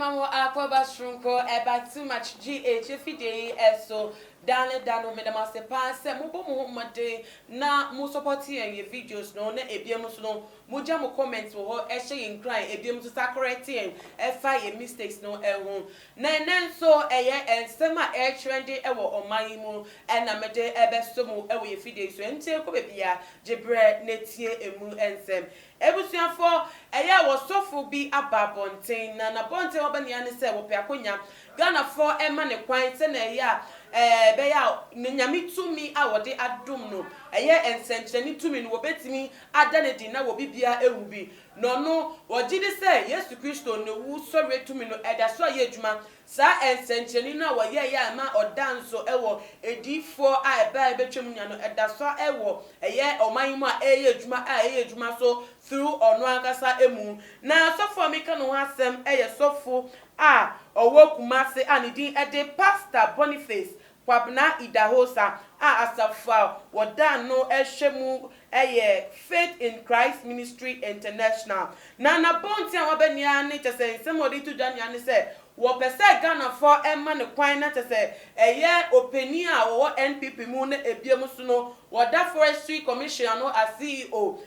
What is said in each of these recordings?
Mema mo akɔba soronko ɛba Too Much GH afidie yi ɛso daa ne da no. Meda mo ase paa sɛ mobɔ mo ho mmɔden na mo support yɛn yɛ videos no, na ebiem nso no mogya mo comment wɔ hɔ ɛhyɛ yɛn nkuran, ebiem nso sa correct yɛn ɛfa yɛn mistakes no ɛho. Na ɛnɛ nso ɛyɛ nsɛm a ɛretrend ɛwɔ ɔman yi mu ɛna mede ɛbɛso mu ɛwɔ yɛ fidie yi so. Ɛnti kɔ baabi a gye berɛ na tie emu nsɛm. Ebusuafoɔ, ɛyɛ wɔsɔfo bi aba abɔnten, na n'abɔnten ɔbɛnea ne sɛ wɔpɛ akonnwa Ghanafoɔ ɛma ne kwan sɛnea ɛyɛ a bɛyɛ a ne Nyame tumi a wɔde adom no, ɛyɛ nsɛnkyerɛnne tumi no, wɔbɛtumi ada ne di na wɔ bibia ewu bi. Na ɔno wɔgye di sɛ Yesu Kristo ne wu sɔre tumi no ɛda so a yɛ adwuma. Saa nsɛnkyerɛnne no a wɔyɛɛyɛ a ɛma ɔda nso ɛwɔ ediifoɔ a ɛbaa ɛbɛtwam nya no, ɛda so ɛwɔ ɛyɛ ɔman yi mu a ɛyɛ adwuma a ɛyɛ adwuma so through ɔno ankasa emu. Na sɔfo a meka ne ho asɛm ɛyɛ sɔfo a ɔwɔ Kumase a ne din ɛde Pastor Boniface Kwabena Idahosa, a asafo a wɔda no ɛhwɛ mu ɛyɛ Faith in Christ Ministry International. Na n'abɔnten a wabɛnia ne kyɛ sɛ nsɛm a ɔde to dwa nea ne sɛ wɔpɛ sɛ Ghanafoɔ ɛma ne kwan na kyɛ sɛ ɛyɛ ɔpanin a wɔwɔ NPP mu na ebiem so no wɔda Forestry Commission ano a CEO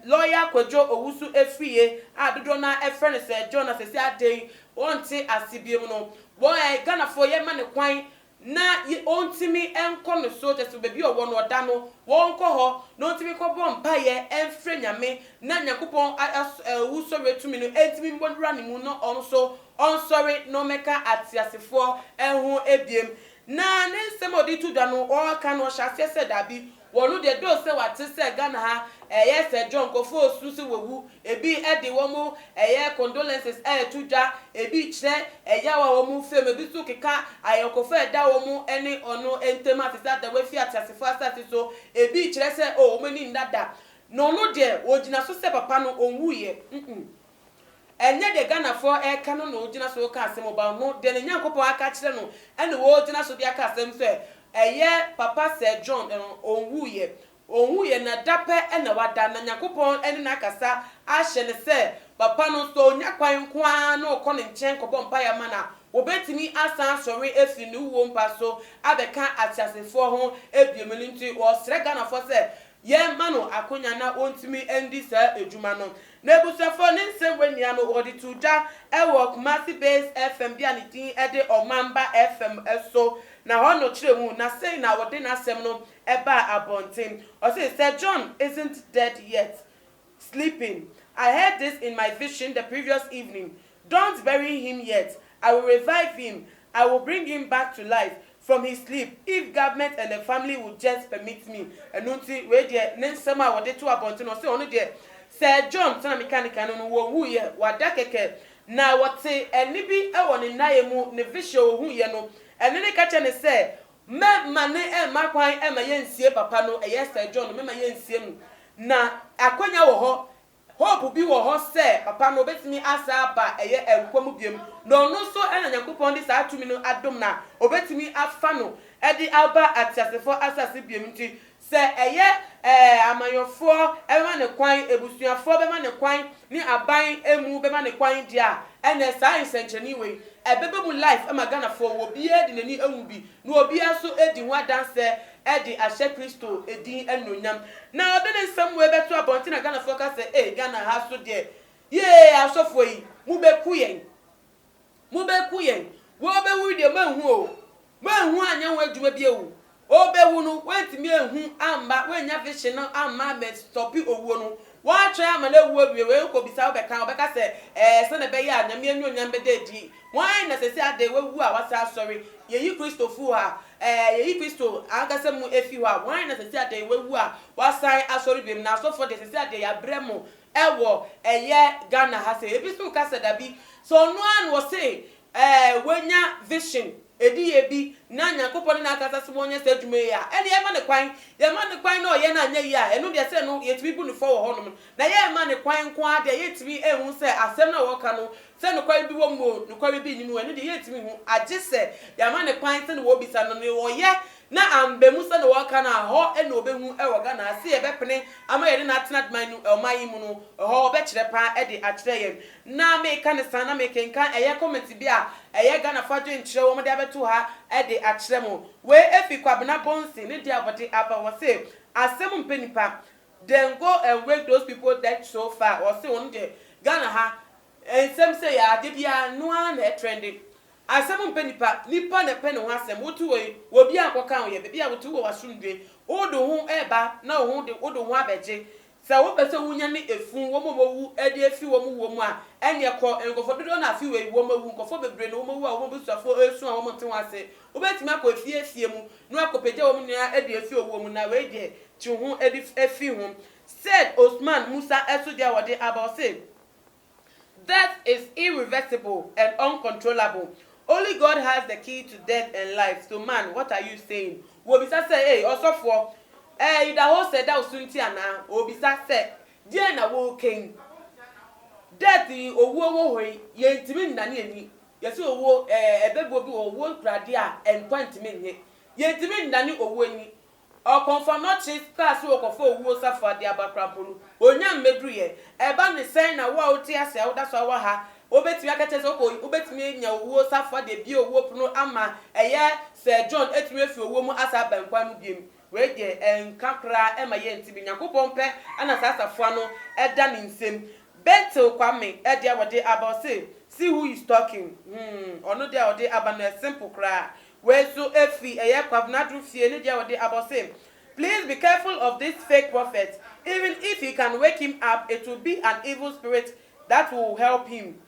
Lawyer Kwadwo Owusu Efie a dodoɔ no ɛfrɛ no sɛ John asɛsi adan wɔnte ase biem no, wɔn Ghanafoɔ yɛma ne kwan na ɔntumi nkɔ no so, kyɛ sɛ baabi a ɔwɔ no ɔda no, wɔnkɔ hɔ na ɔntumi kɔbɔ mpaeɛ ɛmfrɛ Nyame na Nyankopɔn wusɔre tumi no ɛntumi mbɔ nwura ne mu na ɔno nso ɔnsɔre na ɔmmɛka ateasefoɔ ɛho ebiem. Na ne nsɛm a ɔde to dwa no, ɔreka no, ɔhyɛ aseɛ sɛ daabi, wɔn deɛ dɔɔ sɛ wate sɛ Ghana ha ɛyɛ sɛ John nkɔfo osu sɛ wɔwu, ebi ɛde wɔn ɛyɛ condolences ɛɛto dwa, ebi kyerɛ ɛyaw a wɔn fam, ebi nso keka ayɔnkɔfo ɛda wɔn ɛne ɔno ntɛm ate sɛ ada wafi ateasefoɔ asase so, ebi kyerɛ sɛ o wɔn ani nna na ɔno deɛ wɔgyina so sɛ papa no ɔnwuyɛ. Ɛnyɛ deɛ Ghanafoɔ ɛka no na ɔgyina so ka asɛm ɔba no deɛ ne Nyankopɔn aka kyerɛ no ɛna wɔgyina so de aka asɛm sɛ ɛyɛ papa sɛ John ɛno ɔnwuyɛ, ɔnwuyɛ, na da pɛ ɛna wada, na Nyankopɔn ɛne n'akasa ahyɛ ne sɛ papa no nso ɔnya kwan nko ara na ɔkɔ ne nkyɛn kɔbɔ mpaeɛ ama na wɔbɛtumi asan asɔre efiri ne wuo mpa so abɛka ateasefoɔ ho ebiem no. Nti wɔsrɛ Ghanafoɔ sɛ yɛmma no akonya na wɔntumi ndi saa adwuma no. Na ebusuafoɔ, ne nsɛm wɔ nia no wɔde to dwa ɛwɔ Kumasi Base FM bi a ne din ɛde Ɔmamba FM ɛso, na hɔ no kyerɛ mu na sei na wɔde n'asɛm no ɛbaa abɔnten. Ɔse sɛ John isn't dead yet, sleeping. I heard this in my vision the previous evening. Don't bury him yet. I will revive him. I will bring him back to life from his sleep if government and the family would just permit me. Ɛno nti wei deɛ ne nsɛm a wɔde to abɔnten no, ɔsɛ ɔno deɛ sɛ John sɛnɛ meka ne kan no wɔwuiɛ, wada kɛkɛ, na wɔte ɛne bi ɛwɔ ne nnaeɛ mu, ne vision ohuiɛ no, ɛne ne ka kyerɛ ne sɛ mɛma ne ɛmma kwan ɛma yɛnsie papa no, ɛyɛ sɛ John mɛma yɛnsie no, na akonnwa wɔ hɔ, hope bi wɔ hɔ sɛ papa no obetumi asa aba ɛyɛ nkwa mu biem, na ɔno nso ɛna Nyankopɔn de saa tumi no adom na obetumi afa no ɛde aba ateasefoɔ asase biem. Nti sɛ ɛyɛ amanyɔfoɔ ɛbɛma ne kwan, ebusuafoɔ bɛma ne kwan, ne aban emu bɛma ne kwan deɛ a, ɛnɛ saa nsɛnkyerɛnne wei ɛbɛbɛ mu life ɛma Ghanafoɔ wɔ obiara de n'ani ehu bi na obiara nso edi ho adanse ɛde ahyɛ Kristo edin anuonyam. Na ɔde ne nsɛm wei bɛto abɔnten na Ghanafoɔ ka sɛ ee, Ghana ha so deɛ yee, asɔfoɔ yi mo bɛku yɛn, mo bɛku yɛn. Wɔbɛwu deɛ mo ehu o, mo ehu anyɛ ho adwuma bi ewu. Ɔbɛwu no wɔntumi ehu amba, wɔnya vision no amma mɛ stop owuo no, wɔatwɛn ama no ewu awie. Wɔn kɔ bisa, wɔbɛka, wɔbɛka sɛ sɛ na ɛbɛyɛ a Nyame anuonyam bɛda adi. Wɔn na sɛ ade wawu a wasa asɔre, yɛyi Kristofo a yɛyi Kristo ankasa mu efi hɔ a, wɔn na sɛ ade wawu a wasan asɔre biom. Na asɔfoɔ deɛ, sɛ ade yɛabrɛ mo ɛwɔ ɛyɛ Ghana ha sɛ ebi nso ka sɛ dabi, sɛ ɔno ara na wɔse wanya vision edi yɛ bi na Nyankopɔn ne n'akasa sɛ wɔnyɛ sɛ adwuma yi a, ɛne yɛma ne kwan, yɛma ne kwan na ɔyɛ no anyɛ yie a, ɛno deɛ sɛ no yɛtumi bu ne fɔ wɔ hɔnom. Na yɛma ne kwan nko ara deɛ, yɛntumi ehu sɛ asɛm no a wɔka no sɛ nokware bi wɔ mu o, nokware bi nni mu. Ɛno deɛ yɛntumi hu agye sɛ yɛama ne kwan sɛ ne wɔbisa no ne ɔyɛ. Na amba mu sɛdeɛ wɔka no a, hɔ na ɔbɛhu wɔ Ghana ha se yɛbɛpene ama yɛne no atena man no ɔman yi mu no, ɛhɔ ɔbɛkyerɛ paa de akyerɛ yɛn. Na meka no saa na mekenkan ɛyɛ comment bi a ɛyɛ Ghanafoɔ adwenkyerɛ wɔn de abɛto ha de akyerɛ mo. Wei ɛfi Kwabena Bonsi ne deɛ a wɔde aba, wɔse asɛm mpɛ nipa, then go and wake those people dead so far, wɔse wɔn deɛ Ghana ha nsɛm sei a da biara ɛno ara na ɛtrɛnde. Asɛm mpɛ nipa, nipa na ɛpɛ ne ho asɛm. Wote hɔ yi, obi ankɔka wo yɛ, baabi a wote wowɔ w'asomdwoe, wode wo ho reba na wo ho de wode wo ho abɛgye. Sɛ wopɛ sɛ wunyane efunu, wɔn a wɔawu de afi wɔn wuo mu a, ɛnneɛ kɔ. Nkurɔfoɔ dodoɔ no afe wei wɔawu, nkurɔfoɔ bebree na wɔawu a wɔn abusuafoɔ resu a wɔnte ho ase. Wobɛtumi akɔ afie afie mu na woakɔpagya wɔn nyinaa de afi owuo mu, na wei deɛ, twe wo ho de fi ho. Said Osman Musa nso deɛ a ɔde aba, ɔse. Death is irreversible and uncontrollable. Only God has the key to death and life. So man, what are you saying? Wɔbisa sɛ, Ei, ɔsɔfoɔ, ɛɛ, Idahosa da wo so nti anaa? Wɔbisa sɛ, Deɛn na woreka yi? Death yi, owuo wɔ hɔ yi, yɛntumi nnane ani. Yɛse owuo, ɛɛ, ɛbɛbuo bi wɔ hɔ, owuo kura adeɛ a nkwa ntumi nnye. Yɛntumi nnane owuo ani. Ɔkɔmfoanɔkye kaa sɛ ɔkɔfa owuo safoa de aba koraa mpo no, ɔnnya mmɛduruiɛ. Ɛba no sɛn na wo a wote ase a woda so ara wɔ ha, wobɛtumi aka kyerɛ sɛ wokɔ, wobɛtumi anya owuo safoa de abue owuo pono ama ɛyɛ Sir John atumi afi owuo mu asan aba nkwa mu biom? Wei deɛ ɛnka koraa ɛmma yɛntumi. Nyankopɔn pɛ na saa safoa no da ne nsam. Bethel Kwame deɛ wɔde aba ɔse, see who is talking, hmm, ɔno deɛ a ɔde aba no ɛ simple koraa. Wei nso efi ɛyɛ Kwabena Duru fie ne deɛ ɔde aba ɔse please be careful of this fake prophet even if he can wake him up it will be an evil spirit that will help him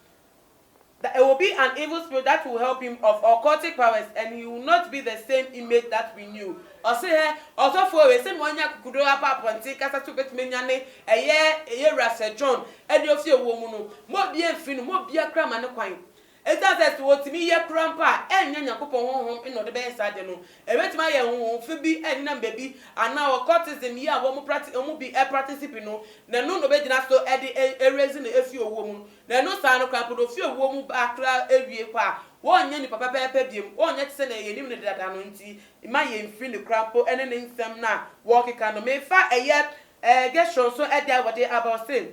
that it will be an evil spirit that will help him of occultic powers and he will not be the same image that we knew. Ɔse hɛ ɔsɔfoɔ wei sɛnea wanya akokoduro aba abɔnten kasa sɛ obetumi anyane ɛyɛ ɛyɛ wura Sir John ɛde ofi owuo mu no ma obiara mfiri no ma obiara koraa ma ne kwan. Esiane sɛ sɛ otumi yɛ koraa mpo a, ɛnyɛ Nyankopɔn honhom na ɔde bɛyɛ saa ade no. Ebetumi ayɛ honhom fi bi a ɛnenam baabi anaa occultism yi a wɔn practice wɔn mu bi practice bi no, na ɛno na obegyina so de eraise no afi owuo mu. Na ɛno saa no koraa mpo no, ofi owuo mu ba koraa awie kɔ a, wɔnyɛ nipa pɛpɛɛpɛ biom, wɔnyɛ te sɛ nea yenim no dada no nti, mma yemmfiri no koraa mpo ne ne nsɛm no a wɔkeka no. Mefa ɛyɛ eh, Gershon nso de a wɔde aba, ɔse,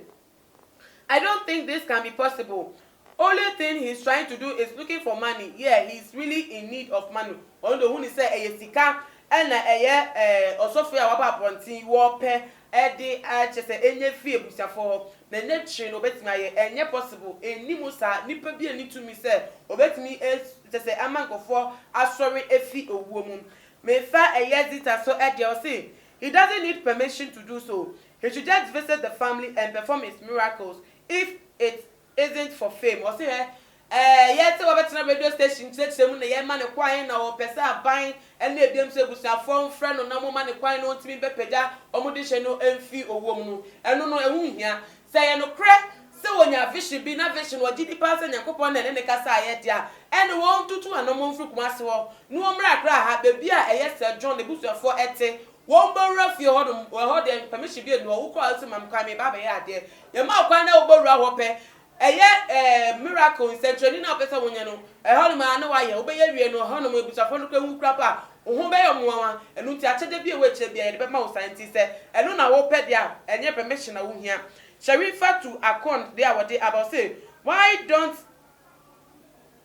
I don't think this can be possible. Only thing he's trying to do is looking for money. Yeah, he's really in need of money. Ɔno de ohun ne sɛ ɛyɛ sika ɛna ɛyɛ ɛɛ ɔsɔfo yi a waba abɔnten yi wɔpɛ ɛde akyɛ sɛ ɛnyɛ fi abusuafoɔ hɔ na ɛnyɛ kyerɛ na obetumi ayɛ. Ɛnyɛ possible. Ɛnni mu saa. Nipa bi nni tumi sɛ obetumi kyɛ sɛ ama nkurɔfoɔ asɔre efi owuo mu. Mefa ɛyɛ Zita so ɛdeɛ ɔse he doesn't need permission to do so. He should just visit the family and perform his miracles if it isn't for fame. Ɔse hɛ, ɛɛ yɛ sɛ wɔbɛtena radio station kyerɛkyerɛ mu na yɛma no kwan na ɔpɛ sɛ aban ne ebinom nso abusuafoɔ mfrɛ no na wɔma no kwan na ɔntumi bɛpagya wɔn dehyɛ no mfi owuo mu no, ɛno no ɛho nhia. Sɛ ɛyɛ nokorɛ sɛ wɔnya vision bi na vision no ɔgye di paa sɛ Nyankopɔn na ɛne no kasaeɛ deɛ a, ɛne wɔntutu anɔmɔ mfiri Kumasi hɔ na wɔmmra Accra ha baabi a ɛyɛ Sir John n'abusuafoɔ te. Wɔbɛwura fie hɔ nom, ɛhɔ deɛ permission bi nni hɔ, wokɔ a wose ma me kwan mereba abɛyɛ adeɛ. Yɛma wo kwan na wobɛwura hɔ pɛ, ɛyɛ eh, miracle, nsɛnkyerɛnne no a wopɛ sɛ wonyɛ no, ɛhɔ nom ara na woayɛ. Wobɛyɛ wie no, ɛhɔ nom abusuafoɔ no koraa hu koraa mpo a, wo ho bɛyɛ wɔn nwanwa. Ɛno nti akyɛdeɛ bi a ɛwɔ akyire biara yɛde bɛma wo saa nti sɛ ɛno na wopɛ deɛ a, ɛnyɛ permission na wohia. Sharifa to Akon deɛ a wɔde aba, ɔse, Why don't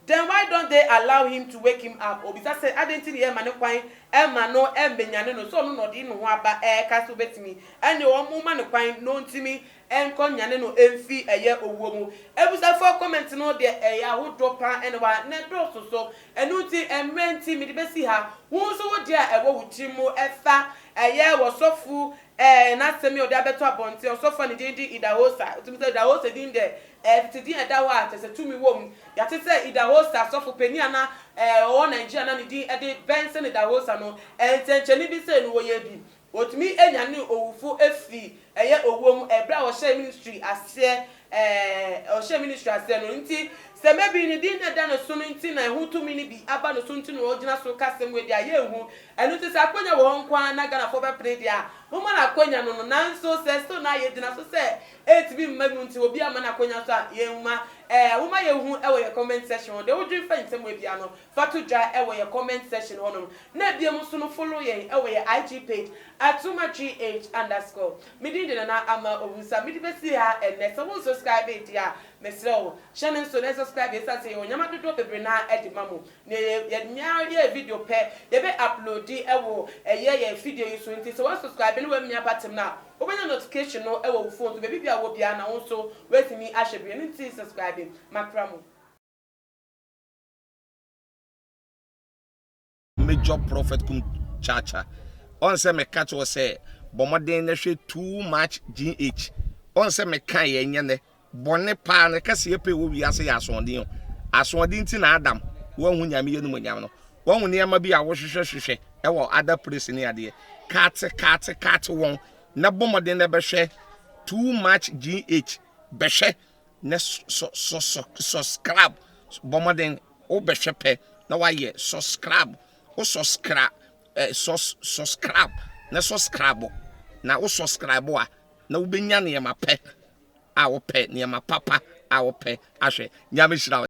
Then why don't they allow him to wake him up? Obisa sɛ, adɛn nti na yɛmma no kwan mma no mmɛnyane no? Sɛ ɔno na ɔde ne ho aba ɛreka sɛ obetumi, ɛnneɛ wɔmma no kwan na ɔntumi nkɔ nyane no mfi ɛyɛ owuo mu. Abusuafoɔ comment no deɛ ɛyɛ ahodoɔ paa ɛna wɔ ha na ɛdɔɔso so. Ɛno nti mmerɛ nti mede bɛsi ha. Wo nso wo deɛ a ɛwɔ wo tiri mu ɛfa ɛyɛ wɔsɔfo ɛɛ n'asɛm yi a ɔde abɛto abɔnten, ɔsɔfo a ne din de Idahosa. Wotumi sɛ Idahosa din deɛ Ɛyɛ tete din a ɛda hɔ a kyerɛ sɛ tumi wom. Yɛate sɛ Idahosa sɔfo panyin a na ɔwɔ Nigeria na ne din de Benson Idahosa no, nsɛnkyerɛnne bi sei no wɔyɛɛ bi. Wɔtumi nyanee owufo fii ɛyɛ owuo mu ɛberɛ a ɔhyɛɛ ministry aseɛ ɔhyɛɛ ministry aseɛ no. Nti Sɛ maybe ne din na ɛda ne so no nti na ɛho tumi no bi aba ne so nti na ɔgyina so ka asɛm wei deɛ a, yɛnhu. Ɛno nti sɛ akwanya wɔ hɔ nko ara na Ghanafoɔ bɛpene deɛ a, momma no akwanya no no. Nanso sɛ still na yɛgyina so sɛ ɛntumi mma mu nti obi amma no akwanya nso a, yɛmma. Ɛɛ, momma yɛnhu wɔ yɛn comment section hɔ. Deɛ wodwene fa nsɛm wei biara no, fa to dwa wɔ yɛn comment section hɔnom. Na biom nso no follow yɛn wɔ yɛn IG page, atumagh underscore. Me din de Nana Ama Owusa. Mede bɛsi ha ɛnnɛ. Sɛ wo nsubscribe deɛ a, mesrɛ wo, hyɛ no nso na subscribe ɛsiane sɛ yɛwɔ nneɛma dodoɔ bebree no ara de ma mo. Na yɛ yɛnya yɛ video pɛ, yɛbɛ uploadi wɔ ɛyɛ yɛn fidie yi so. Nti sɛ woasubscribe na woamia button no a, wobɛnya notification no wɔ wo phone so. Baabi biara a wowɔ biara na wo nso woatumi ahwɛ bi. Ɛno nti subscribe. Makra mo. Major prophet kum chacha ɔn sɛ meka kyerɛ wo sɛ bɔ mmɔden na hwɛ too much gh ɔn sɛ meka yɛ nyɛ nɛ bɔne paa no kɛseɛ pɛ wɔ wiase yɛ asoɔden o asoɔden nti na Adam wanhu nyame yɛ numonyam no wahu nneɛma bi a wohwehwɛ hwehwɛ ɛwɔ other place ne adeɛ kate kate kate wɔn na bɔ mmɔden na bɛhwɛ too much gh bɛhwɛ na sɔ sɔ sɔ subscribe bɔ mmɔden wobɛhwɛ pɛ na wayɛ subscribe wo subscribe eh, sus subscribe na subscribe na wo subscribe a na wobɛnya nneɛma pɛ a wopɛ nneɛma papa a wopɛ ahwɛ. Nyame hyira wo.